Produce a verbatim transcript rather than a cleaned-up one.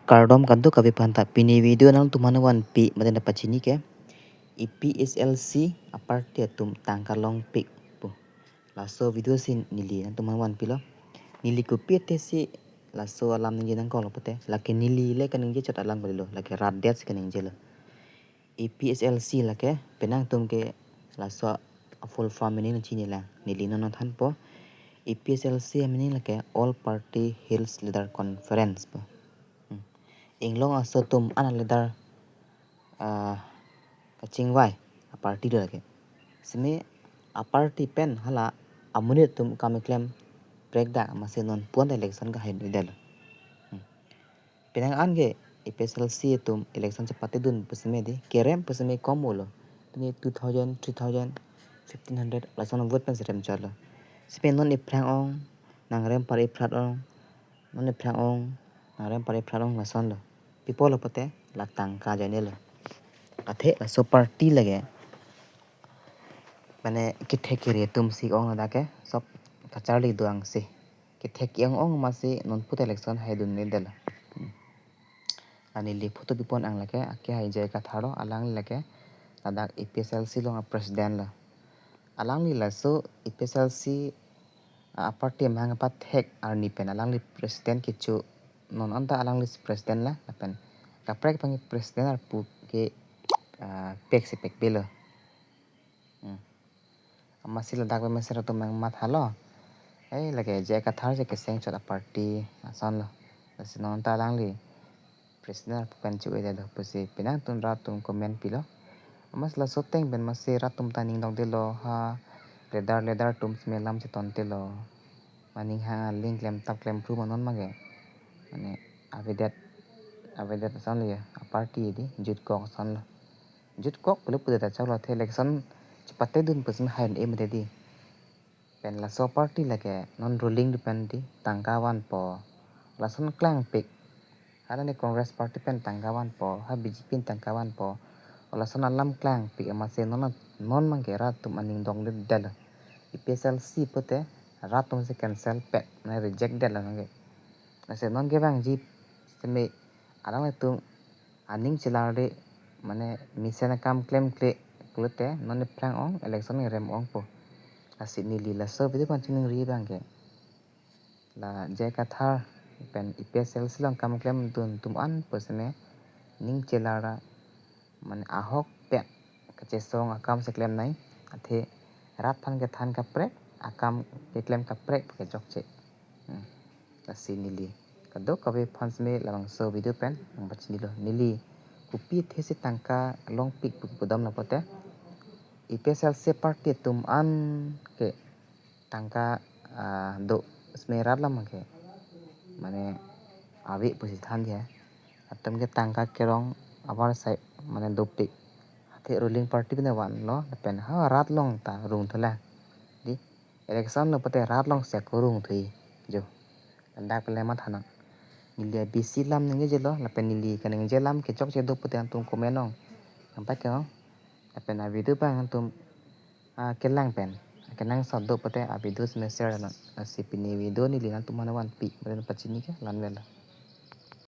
Kardom kadokave aphanta, pini video nangtum aphan vanpi mate nangpachini ke A P H L C a-party atum tangka longpik pu. Laso video si neli nangtum aphan vanpilo. Neli kopi athe si laso alam ningje nangkoklo pulote, lake neli le kaningje chot alam kalilo, lake rat det si kaningjelo. A P H L C lake, penang atum ke laso a-full form meaning chinilo, neli non thanpo. A P H L C meaning lake All Party Hills Leader Conference pu. Hmm. Inglong aso atum an a-leader, ah, kachingvai a-party do lake. Simi a-party pen hala amonit atum kam keklem prekdak amatsi non puan election kahai un-edetlo. Hmm. Penang an ke A P H L C atum election chepatedun pusitame di, kerem pusitame kom olo. Pini two thousand, three thousand, fifteen hundred lason vote pensi rem chotlo. Sipin non iphrang ong, nangrem par iprat ong, non iphrang ong, nangrem par iprat ong lasonlo. Pi apotlo pulote la tangka ajoinelo. Athe laso party lake, mane kethek kere atum si ong ladak ke, sob kacharli do-ang si. Kethek ke-ong ong amatsi non puta election haidun-edetlo. Hmm. La neli photo pipon ang lake, ake hai J I Kathar lo, alangli lake ladak A P H L C along a-president lo. Alangli laso A P H L C a-party amahang apathek arni pen alangli president kecho, non anta alangli president lo, lapen kaprek abang president arpu ke, ah, pek si pekpelo. Hmm. Amatsi ladak pen mesen atum nangmathalo. Eh, lake J I Kathar si keseng chot a-party asonlo. Lasi non anta alangli president arpu pen cho-edet do pusi penang atum rat atum comment pilo. Amatsi laso ateng pen amatsi rat atum ta ning dongdelo ha, leader leader atum sitame lam chetontelo. Maning hang aling klemtap klemphru ma non abang ke. Mane avedet, avedet asonlo ya, a-party di, jutkok asonlo. Jutkok pulo pudet ta choklo, athe election chepatedun pusitame hai un-e mate di. Pen laso party lake non ruling atum pen di tangka vanpo. Lason klangpik. Hala ne Congress party pen tangka vanpo, ha B J P pen tangka vanpo. Lason alam klangpik amatsi non, non abang ke rat atum aning dongdetlo. A P H L C pulote rat atum si cancel pet, mane reject detlo abang ke. Lasi non kevangji sitame alanglitum aning chelarde, mane mesen akam klemkle pulote non iphrang ong, election rem ongpo. Lasi neli laso video pachiningri abang ke, la J I Kathar pen A P H L C along kam klemdun atum an pusitame ning chelar ra, mane ahokpet kachesong akam si klemnoi, athe rat aphan kethan kaprek, akam keklem kaprek ke chokche. Hmm. Lasi neli kadokave aphan sitame labangso video pen nangpachinilo. Neli kopi athe si tangka longpik pu pudamlo pulote, A P H L C party atum an ke tangka, ah, do sitame rat alam ke, mane ave pusi than dia. Latum ke tangka kerong avarsai, mane dopik. Athe ruling party pen vanlo, lapen ha rat along ta rung thulang. Di, election lo pulote rat along si ako rung thu-i, jo. Ladak le mathanang. Neli abisi lam ningjelo, lapen neli kaningje alam kechokche do pulote nangtum comment ong. Nangpakeng ong. Lapen a-video abang nangtum, ah, kelang pen, kenangsot do pulote a-video sitame share nang. Lasi pini video neli nangtum aphan vanpi, mate nangpachini ke la-an avelo.